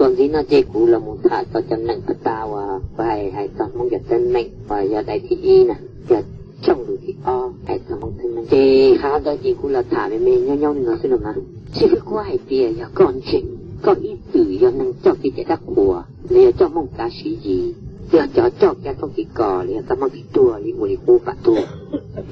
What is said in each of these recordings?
Txuas ntxiv no ces kuv los mus tham txog cov neeg pab tas uas kuv hais, hais txog Hmoob cov teeb meem uas yog daim thib ib na, yog tshooj lus thib ob hais txog Hmoob teeb meem. Ces qhov ntawd ces kuv los tham me me nyob nyob li no xwb no mas. Tsis pub kuv hais tias yog koj ntseeg, koj ib txwm yog neeg coj kev cai dab qhuas los yog coj Hmoob kav siv yis, yog cov coj kev thoob kev kos los yog txoj hmab kev tuag li ua li qub pam tuag.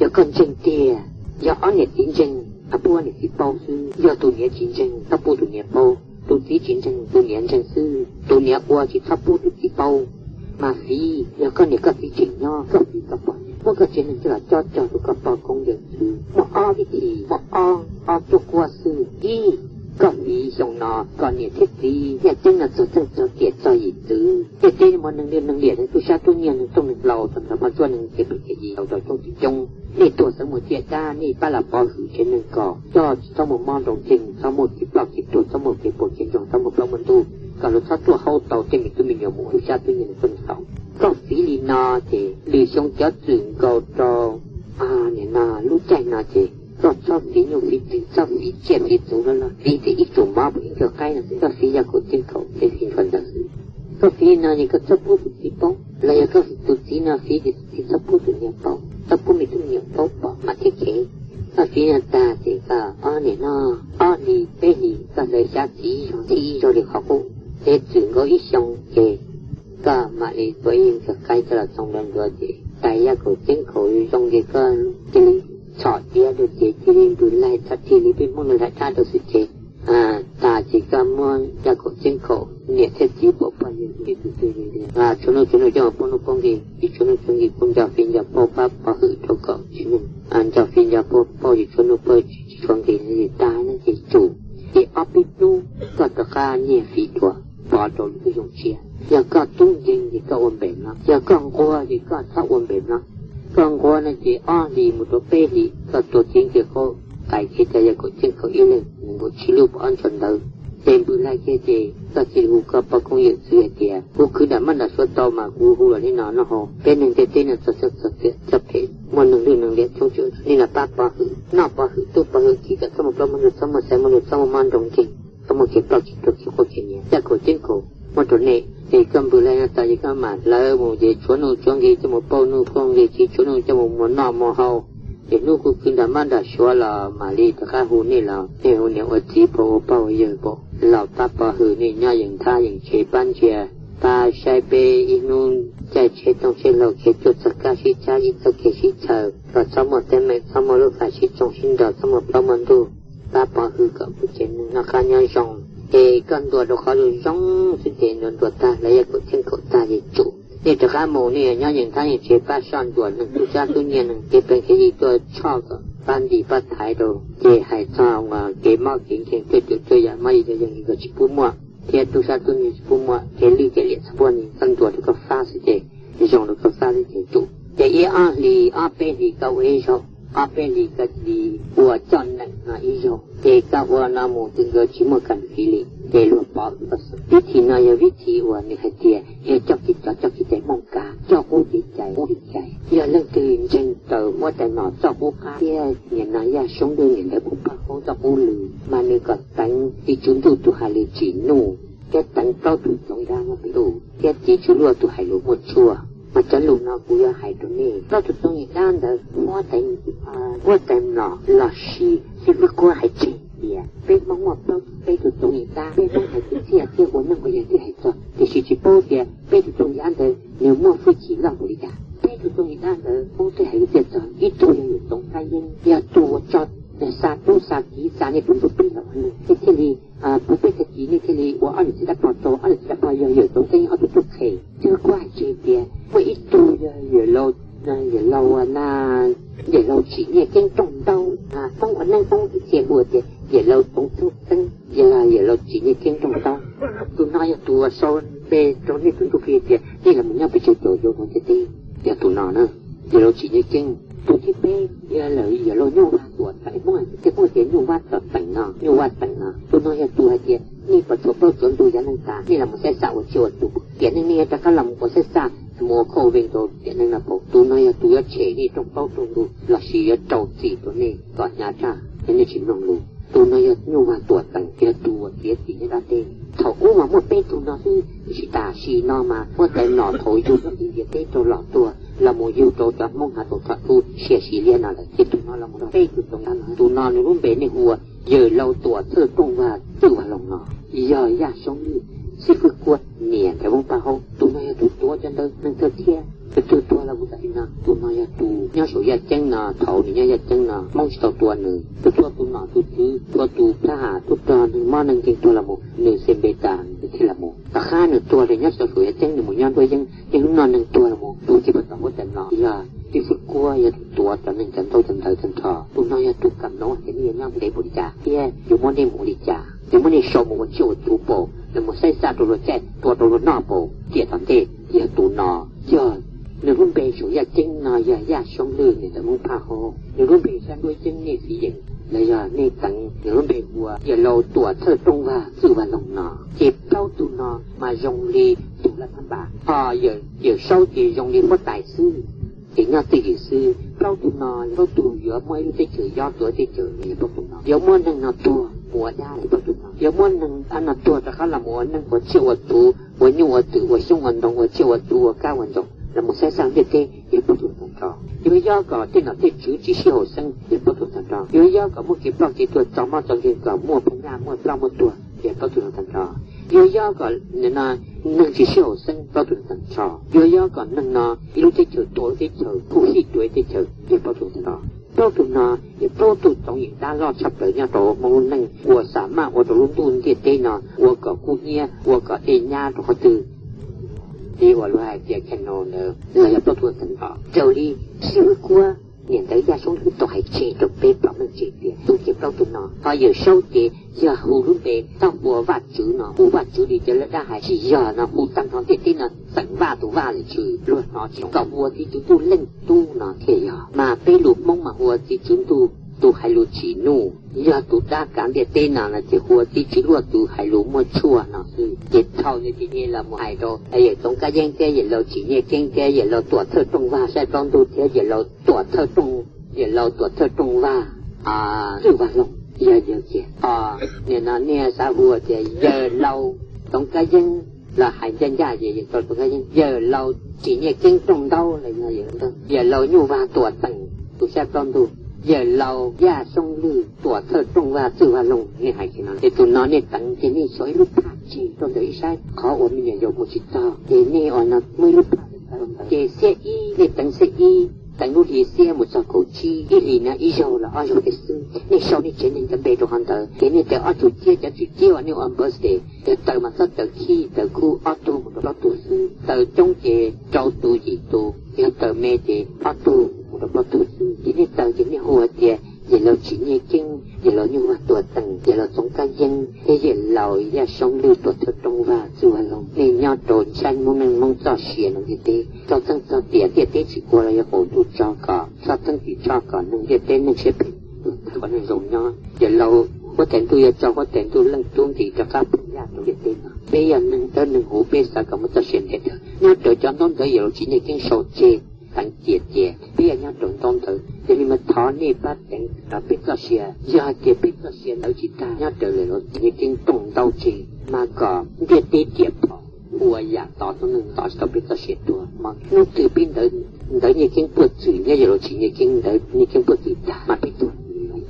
Yog koj ntseeg tiag, yog ob niam txiv ntseeg, txhob pub ob niam txiv paub xwb. Yog tus niam tsis ntseeg, txhob pub tus niam paub. Tus txiv tsis ntseeg, tus niam ntseeg xwb. Tus niam ua tsis txhob pub tus txiv paub. Mas fiv, yog koj niam koj txiv tseem nyob, koj fiv koj poj niam, muab koj tsev neeg coj los cob cog rau koj pog koob yawm txwv. Muaj ob vib thim, muaj ob, ob cuab kuab xwb. Ib, koj fiv xyoo no kom niam thiab txiv nyiaj tseeb no txog txheej txog tiam txog yim txwv. Ntiaj teb muaj neeg liaj neeg liam, neeg tub sab tub nyiag, neeg tooj neeg hlau, txog nrog poj ntsuab neeg kev phem kev yis tau rau coob tsis coob. Nej tuag txhob muaj ciaj dab, nej pab los pov hwm tsev neeg kom coj tsis txhob muaj mob nroo nkeeg, txhob muaj kev ploj kev tuag, txhob muaj kev puas kev ntsoog, txhob muaj plaub muaj ntug, kom luag txhob tuaj haub tau tej me tub me nyuam mus tub sab tub nyiag neeg tooj neeg hlau. Koj fiv li no ces lwm xyoo cov txwm nkaus rau nim no lub caij no ces koj txhob fiv nyuj fiv twm, txhob fiv tsiaj fiv txhu loj loj, fiv tias ib tsuas mov puas ib nkawg qaib no xwb, koj fiv yaj kaum ceeb kaum ces fiv nrho ntawd xwb. Koj fiv no ces koj txhob pub tus txiv paub, los yog koj tus txiv no fiv ces txhob pub tus niam paub, txhob pub me tub me nyuam paub pom mas thiaj khev. Koj fiv no tag ces koj ob niam no, ob hlis peb hlis koj hlawv xyab txi ib zaug, txi ib zaug li qhov qub, ces txwm nkaus ib xyoo ces koj mam li tua ib nkawg qaib coj los txhoov nruab nruab ces tais yaj kaum ceeb kaum zoo ces koj cia li txhom tiav rau ces cia li npws laig txhob tig li peb Hmoob lawv laig dab rau xwb ces tas ces koj muab yaj kaum ceeb kaum niam thiab txiv pom pog yawg nqis tus twg li, tshuav nuj tshuav nus coj mus pauj nuj pauj nqi, tsis tshuav nuj tshuav nqi kuj nco fiv nco pauj pab pov hwm rau kom tsis muaj, nco fiv nco pauj pauj tsis tshuav nuj pauj tsis tshuav nqi li tas no ces tsum. Ces ob peb hnub koj rov qab nyiag fiv dua pov rau lwm lub xyoo tshiab. Yog koj tub nkeeg ces koj ua npem no, yog koj nquag ces koj txhob ua npem no. Koj nquag no ces ob hlis mus rau peb hlis koj tua ceev kiag qaub qais kiag cov yaj kaum ceeb kaum ib leeg mus nkaum tsib lub pov ob ntsuag ntawd. Ces npws laig kiag ces koj cia li hu koj pog koob yawm txwv hais tias kuv khwv nram mab nram suav tau mas kuv hu los li no no hauv peb neeg ntiaj teb no txog txog txog phem, muaj neeg lwj neeg liam coob tsis, nej los pab pov hwm, noj pov hwm tub pov hwm kiv kom txhob muaj plaub muaj ntug, txhob muaj xaiv muaj lus, txhob muaj mob nroo nkeeg, txhob muaj kev ploj kev tuag kev quaj kev nyiav. Yaj kaum ceeb kaum muab rau nej ces koj npws laig no tas ces koj mam hlawv mus ces tshuav nuj tshuav nqi coj mus pauj nuj pauj nqi, tsis tshuav nuj coj mus muas noj muas haus. Ces hnub kuv khwv nram mab nram suav los mam li rov qab hu nej los, nej hu niam ua txiv pog ua pog ua yawg pab los pab pov hwm, nej nyob yeej thab yeej tsev pab ntsia, pab saib peb ib hnub caij tsheb tooj tsheb hlau khiav cuaj txoj kab sib tshab ib txoj kev sib txhaws kom txhob muaj teeb meem, txhob muaj lub fam sib tsoo sib nraus, txhob muaj plaub muaj ntug, pab pov hwm kom kuv tsev neeg noj qab nyob zoo. Ces koj ntuas rau qhov zoo zoo xwb ces ntuas ntuas tag lawv yaj kaum ceeb kaum tag ces tsum. Nej rov qab mus nej nyob yeej thab yeej tsev pab soj ntsuam neeg tub sab tub nyiag neeg kev phem kev yig tuaj tshoj kom pab nti pab thaiv rau, ces hais txog kev mob kev nkeeg tuaj cuam tuaj yam mob yam yeej yeej tsis pub muaj, thiab tub sab tub nyiag tsis pub muaj, kev lwj kev liam txhob pub, nej txhob ntuas rau koj fab xwb ces zoo rau koj fab xwb ces tsum. Ces ib ob hlis ob peb hlis koj ua ib zaug, ob peb hlis koj cia li ua coj neeg no ib zaug, ces koj ua no mus twb nkawd tsis muaj kas fis li ces luag pov hwm koj xwb. Vib thim no yog vib thim uas nws hais tias yog coj kev cov coj kev cai Hmoob kav, coj qub kev cai qub kev cai. Yog leej twg ntseeg raws huab tais nom txoj qub qab thiab niam no Yaj Soob Dwb niam ntawd Phuv Paj Koob txoj qub lw mas nws kom teev Tiv Tswv Ntuj tus hais lus tsim nuj thiab teev plaub tug Txoov Yaj Nyob Pem Ntuj thiab Tiv Tswv Luaj tus hais lus muaj tshuaj. Mas cov lus no kuv yuav hais rau nej, plaub tug Txoov Yaj Dab ntawd huab tais, huab tais nom lossis xib fwb kuab hais tseg tias peb Hmoob muaj plaub peb tug Txoov Yaj Dab, peb Hmoob hais kwv txhiaj thiab ua neej ua yaig twb hais txog, tiam sis tsis paub tias peb tug Txoov Yaj Dab ntawd nws muaj hwj chim loj npaum li cas. Peb tug Txoov Yaj Dab ntawd Hmoob twb hais kwv txhiaj txog, ib tug yog Yawm Txoov Kab Yeeb, yog tus uas tso xa tub xa kiv xa nej tus ntsuj plig los ua neeg, nej thiaj li puv peb tag kis nej thiaj li ua ob niam txiv dab pog rau, ob niam txiv dab pog yog Yawm Txoov Kab Yeeb ob tug tub qhe. Xib fwb kuab hais tseg tias muaj ib tug yog Yawm Laus, Yawm Laus na, Yawm Laus Tsim Nyiaj Keeb Rooj Ntaub, Hmoob ua neeb Hmoob twb txia hu tias Yawm Laus Txoov Txheeb Xeeb, yog Yawm Laus Tsim Nyiaj Keeb Rooj Ntaub. Tus no yog tus uas sau npe rau nej tus ntsuj plig tias nej los mus nyob pes tsawg caum yau rau ntiaj teb, yog tus no na. Yawm Laus Tsim Nyiaj Keeb. Tus thib peb yog lawm Yawm Laus Nyuj Vaj Tuam Teem, Hmoob thiaj muaj tias Nyuj Vaj Tuam Teem no, Nyuj Vaj Teem no. Tus no yog tus hais tias nej puas tsuav plaub tsuav ntug yav neej tas, nej los mus saib xaj ua tsiaj ua txhu, tiam neej nej rov qab los mus ua saib xaj mus ua khauj ua veej rau tiam neej no pauv. Tus no yog tus yuav tshem nej rooj plaub rooj ntug lossis yuav rau txim rau nej kom hnyav tshaj yog nej tsis mloog lus. Tus no yog Nyuj Vaj Tuam Teem, yog tus uas tiav txim nyob dab teb. Thaum ub mas muaj peb tug no xwb, tiam sis tam sim no mas muab tais nom thaum yug ntiaj teb rau los tuag los mus yug rau cov Hmoob Hav Txoos Thoj Tub Sia Sis Liab no lawm, ces tus no los mus nrog peb tug txoos nab no. Tus no nws lub npe nej hu ua Yawm Laus Tuam Thawj Rooj Vag Txwj Vaj Loog no, yog Yaj Soob Lwj xib fwb Kuab niam ntawm Hmoob Paj Haub. Tus no yog tus tuav cov ntawv neeg thawj thiab tus tuag los mus tam sim no. Tus no yog tus nyob saum Yaj Ceeb no, thaum nws nyob Yaj Ceeb no Hmoob tsis tau tua nws, tus txhua tus nom tus tswv, txhua tus plab ham tub rog, neeg mob neeg nkeeg tuag los mus nws xem npe tas nws thiaj los mus. Tom qab nws tuag lawm nyob tsis tau saum Yaj Ceeb, nws mus nyob Nruab Yeeb, niaj hnub no neeg tuag los mus tus tsis pom tom huab tais no yog xib fwb Kuab, yog tus tuav cov neeg cov ntaub cov ntawv tag nrho. Tus no yog tus kam noov hais tias nej yuav nyob ntev npaum li cas thiab yuav muab nej mus ua li cas, yuav muab nej sau mus ua tsiaj ua txhu paum, los mus saib xaj rau luag caij tua rau luag noj paum tiam tom ntej. Yog tus no yog nws lub npe saum Yaj Ceeb no yog Yaj Soob Lwj niam ntawm Hmoob Phaj Hau, nws lub npe sab Nruab Yeeb nej Fiv Yeem los yog nej Teev, nws lub npe hu ua Yawm Laus Tuam Thawj Rooj Vag Txwj Vaj Loog no. Ces plaub tug no mas zoo li tus laj thab npas, ho Yawm Saub ces zoo li huab tais xwb, ces nyob twj ywm xwb. Plaub tug no plaub tug yuav muaj ib lub teb chaws yob tua teb chaws, yog plaub tug no yuav muab neeg no tuag mus ua dab, yog plaub tug no yuav muab neeg dab no tuag rov qab los mus ua neeg, ua tsiaj ua txhu, ua nyuj ua twm, ua xyoob ua ntoo, ua tsiaj ua txhu, ua kab ua ntxoog, los mus saib xaj ntiaj teb, yog plaub tug tag nrho. Yuav yob kom tej nom tej tswv tsis sib haum xeeb, yog plaub tug tag nrho. Yuav yob kom muaj kev ploj kev tuag, txo mob txo nkeeg, kom muaj phaj nyaj muaj plab muaj tuag, yog plaub tug tag nrho. Yuav yob kom neeg tsis sib haum xeeb, plaub tug tag nrho. Yuav yob kom neeg no ib lub teb chaws tua lub teb chaws, khuv xim tua ib teb chaws, yog plaub tug tag nrho. Plaub tug no yog plaub tug txoov yeem dab loj tshaj plaws nyob rau Hmoob lub neej uas xam maj ua rau lub ntuj ntiaj teb no ua kom kub hnyiab, ua kom dej nyab rau qhov twg li uas luag hais tias kano ntawd los yog plaub tug tag nrho. Raws li xib fwb Kuab niam ntawd Yaj Soob Lwj tau hais tseg rau peb pom meej tseg tias tus ces plaub tug no, ho Yawm Saub ces yog hu lub npe tau hu ua Vaj Tswv no, hu Vaj Tswv li cov lawv dab hais tsis yog no, hu tag nrho ntiaj teb no xeem Vaj tus Vaj lawm tsis luag hnov tsis zoo, kom hu ua txiv tswv ntuj leej tub no thiaj yog. Mas peb lus Hmoob mas hu ua txiv tswv ntuj, tus hais lus tsim nuj, yog tus dab kav ntiaj teb no no ces hu ua txiv tswv luaj, tus hais lus muaj tshuaj no xwb. Ces thaum nws ces nyias los mus hais rau Yawm Txoov Kab Yeeb thiab Yawm Laus Tsim Nyiaj Keeb thiab Yawm Laus Tuam Thawj Rooj Vag Saib Plaub Ntug thiab Yawm Laus Tuam Thawj Rooj, Yawm Laus Tuam Thawj Rooj Vag Txwj Vaj Loog, yog yawg kiag. Nim no nej xav hu tias Yawm Laus Txoov Kab Yeeb los hais ncaj ncaj ces Yawm Laus Txoov Kab Yeeb, Yawm Laus Tsim Nyiaj Keeb Rooj Ntaub los yog Yawm Laus Nyuj Vag Tuam Teem tus Saib Plaub Ntug, Yawm Laus Yaj Soob Lwj Tuam Thawj Rooj Vag Txwj Vaj Loog, nej hais kiag no. Ces tus no nej teev ces nej xyov ib lub phaj tseg rau ntawm ib sab qhov uas me nyuam yaus mus tsis txog, ces nej ua no muaj ib lub phaj ces xiab ib, nej teev xiab ib, teev lub hli xiab mus txog kaum tsib, ib hlis no ib zaug los ob zaug pem xwb. Nej sau nej tsev neeg cov npe rau qhov ntawd, ces nej tawm ob tug ciab, cov txwm ciab uas nej ua birthday, yog tawm mas txhob tawm khib tawm khub, ob tug mus rau plaub tug xwb. Tawm coob ces rau tus yim tus, yog tawm me ces ob tug mus rau plaub tug xwb. Ces nej tawm ces nej hu hais tias Yawm Laus Tsim Nyiaj Keeb, Yawm Laus Nyuj Vag Tuam Teem, Yawm Laus Txoov Kab Yeeb thiab Yawm Laus Yaj Soob Lwj Tuam Thawj Rooj Vag Txwj Vaj Loog, nej nyob rau sab Hmoob Neej Hmoob txoj sia no ntiaj teb, txoj txheej txoj tiam ntiaj teb tsis ua los yog qaum ntuj tso kom txhob txheeb tsis tshoj kom neeg ntiaj teb neeg siab phem, kom neeg zoo nyob. Yawm Laus Huab Tais Ntuj yuav tso Huab Tais Ntuj Leej Tub nti rov qab pheej yaj rau ntiaj teb no. Peb yog neeg dawb neeg huv, peb xav kom muaj txoj sia ntev dhawv. Nyob raws cov ntaub ntawv Yawm Laus Tsim Nyiaj Keeb sau tseg teev cia tias peb yog nyob raws ntaub ntawv, yog li mas thov nej pab teev rau peb txoj sia. Yog hais tias peb txoj sia ntawd tsis tag, nyob raws Yawm Laus Tsim Nyiaj Keeb rooj ntaub tseg, mas kom ntiaj teb riam phom ua yam tos tub neeg tos tsis tau peb txoj sia tuag. Mas hnub twg peb ntawv Nyiaj Keeb puag txwm, nyob Yawm Laus Tsim Nyiaj Keeb ntawv Nyiaj Keeb puag txwm tag mas peb tuag.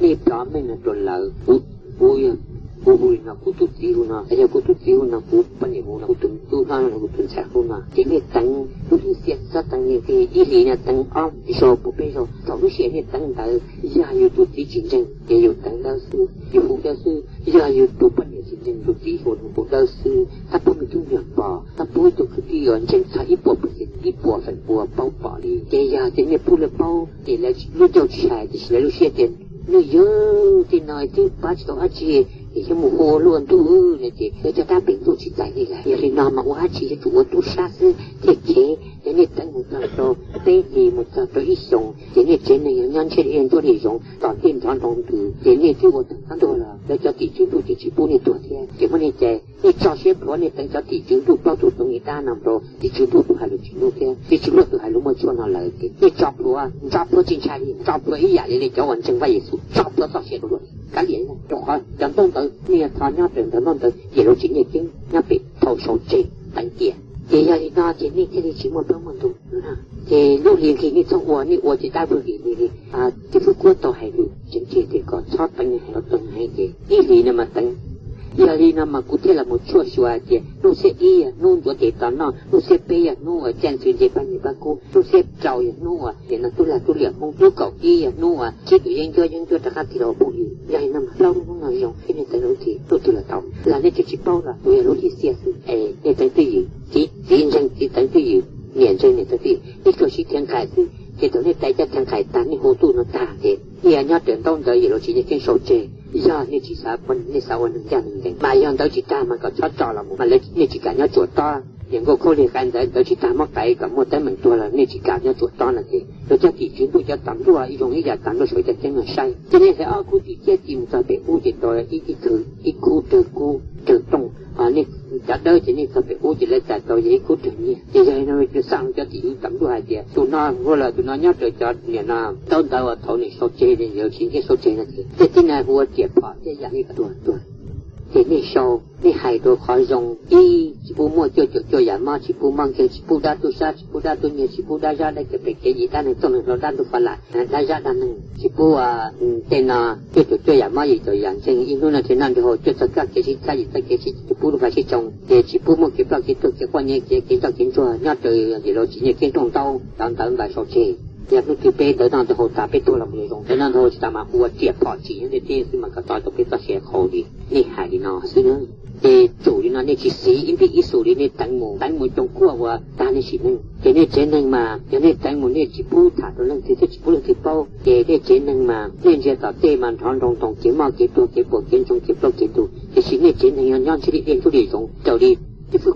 Nej plov meej no rau lawv. Kuv, kuv yog, kuv hu li no, kuv tus txiv hu no, yog kuv tus txiv hu no, kuv poj niam hu no, kuv tus tub hlob no, kuv tus ntxhais hu no, ces nej teev lub hli xiab, txhob teev nyiaj teg, ib hlis no teev ob zaug puas peb zaug. Thaum lub sij hawm nej teev ntawd, yog yus tus txiv tsis ntseeg ces yus teev dawb xwb, yus hu dawb xwb. Yog yus tus poj niam tsis ntseeg, tus txiv hu, hu dawb xwb. Tab pub me tub me nyuam pom, tab pub ib tug kwv tij uas ntseeg txog ib puas percent, ib puas feem pua paub pom li. Ces yog tias nej pub lawv paub ces lawv lub ncauj tsis hais, tiam sis lawv lub siab tias, nej yawg tej no twb pab tsis tau dab tsi, es yuav mus hu ua luaj ntuj no ces lawv cog dab pem ntuj tsis txais nej lawm. Yog li no mas ua dab tsi yuav tsum ua tub sab xwb thiaj khev. Yog nej teev mus txog rau peb hlis mus txog rau ib xyoos ces nej tsev neeg yog nyob ntshe li ntsuab li zoov tom ntej nrov nroo ntws ces nej twb ua tag nrho tuag los lawv cov tim tswv ntuj ces tsis pub nej tuag thiab. Ces muab nej cais, nej tso siab plhuav, nej teev cov tim tswv ntuj plaub tug toov li dab no rau tim tswv ntuj tus hais lus tsis hlub thiab tim tswv ntuj tus hais lus muaj tshuaj no lawm ces nej tso plhuav, ntso plhuav tsis ntshai li, ntso plhuav ib yam li nej cov uas ntseeg Vaj Yexus tso plhuav txoj sia rau luag. Kav liam, rau qhov cov ntaub ntawv nej yuav thov nyob raws ntaub ntawv Yelausis Nyiaj Keeb nyob pem thaum sau tseg teev tias. Ces yog li no ces nej thiaj li tsis muaj plaub muaj ntug. Ces lub hlis nqig nej txhob ua, nej ua ces dab vwg li li li. Ces Fwj Kuab tau hais lus tseem tseg tias kom txhob teev hais los teev heev ces ib hlis no mas teev. Yog li no mas kuv thiaj los mus tshuaj xyuas hais tias hnub xiab ib yog hnub ntxuav tes tos noj, hnub xiab peb yog hnub uas caij ntxwv nce pab nyiaj pab kub, hnub xiab rau yog hnub uas tias no tub lag tub liam Hmoob, hnub kaum ib yog hnub uas sib tw yeeb ncuab yeeb ncuab rov qab tig los phooj ywg. Yog li no mas plaub lub hnub no zoo, nej teev lub twg los tau, los nej tseem tsis paub los kuv yog lub hlis xiab xwb es nej teev twj ywm, txiv txiv ntseeg txiv teev twj ywm, niam ntseeg niam teev twj ywm, nej tsuas siv thev nqaim xwb ces thaum nej tais cov thev nqaim tag nej hu tuj no tag ces nej yuav nyob raws ntaub ntawv Yelausis Nyiaj Keeb sau tseg. Yog nej tsis xav, nej xav ua neeg ncaj neeg ncees mas yog ntawv tsis tag mas kom txhob tso los mus mas lawv, nej tsis kam nyob tsuam tob. Niam nkauj khaub lig qaiv ntawv, ntawv tsis tag muab qaiv kom muaj teeb meem tuag los nej tsis kam nyob tsuam tob no ces lawv cov tim tswv ntuj cov tas npluaj ib zoo ib yam tas npluaj saum cov ceeb no saib ces nej hlais ob khub tim ciab ci mus txog pem ub ces tau ib khub, ib khub rawg kub rawg tooj. Nej cov dawb ces nej txog pem ub ces lawv txais tau yog ib khub rawg nyiaj. Ces yog li no xaj cov tim tswv tas npluaj hais tias tus no hu lawm, tus no nyob raws cov niam no ntaub ntawv uas thaum nws sau tseg, Yelausis Nyiaj Keeb sau tseg no ces tej tib neeg hu ua riam phom thiab yam li tuag tuag. Ces nej sau, nej hais rau qhov zoo, ib, tsis pub muaj cuaj caum cuaj yam mob, tsis pub mob nkeeg, tsis pub dab tub sab, tsis pub dab tub nyiag, tsis pub dab zab dab cawv pem kev yim, dab neeg txooj neeg hlau, dab ntub fa lam, dab zab dab neeg, tsis pub tej no cuaj caum cuaj yam mob, yim caum yam ntseeg, ib hnub no tsis noj nrog haus, cuaj txog kaj kev sib txhab, yim txog kev sib pub lub vaj sib tsoo, ces tsis pub muaj kev ploj kev tuag, kev quaj nyiaj, kev kev ncoj kev ntsuag nyob raws Yelausis Nyiaj Keeb rooj ntaub. Cov ntawv npaj sau tseg, yog hnub twg peb ntawv noj ntawv haus tas peb tuag los mus zoo, ntawv noj ntawv haus tsis tas mas hu ua riam phom tsim nyob tej teb xwb mas kom tau rau peb txoj sia qhau li. Nej hais li no xwb na. Ces tsum li no nej tsis siv ib npib ib xus li, nej teev mus teev mus coom kuaj ua tag nej sim neej. Ces nej tsev neeg mas yog nej teev mus nej tsis pub tham rau leej twg thiab tsis pub leej twg paub ces nej tsev neeg mas nej ntsia tom tej mas nrov nroo ntoos kev mob kev tuag kev puas kev ntsoog kev plaub kev ntug, tiam sis nej tsev neeg yuav nyob ntshe li dej ntuj li zoov raws li cov fwj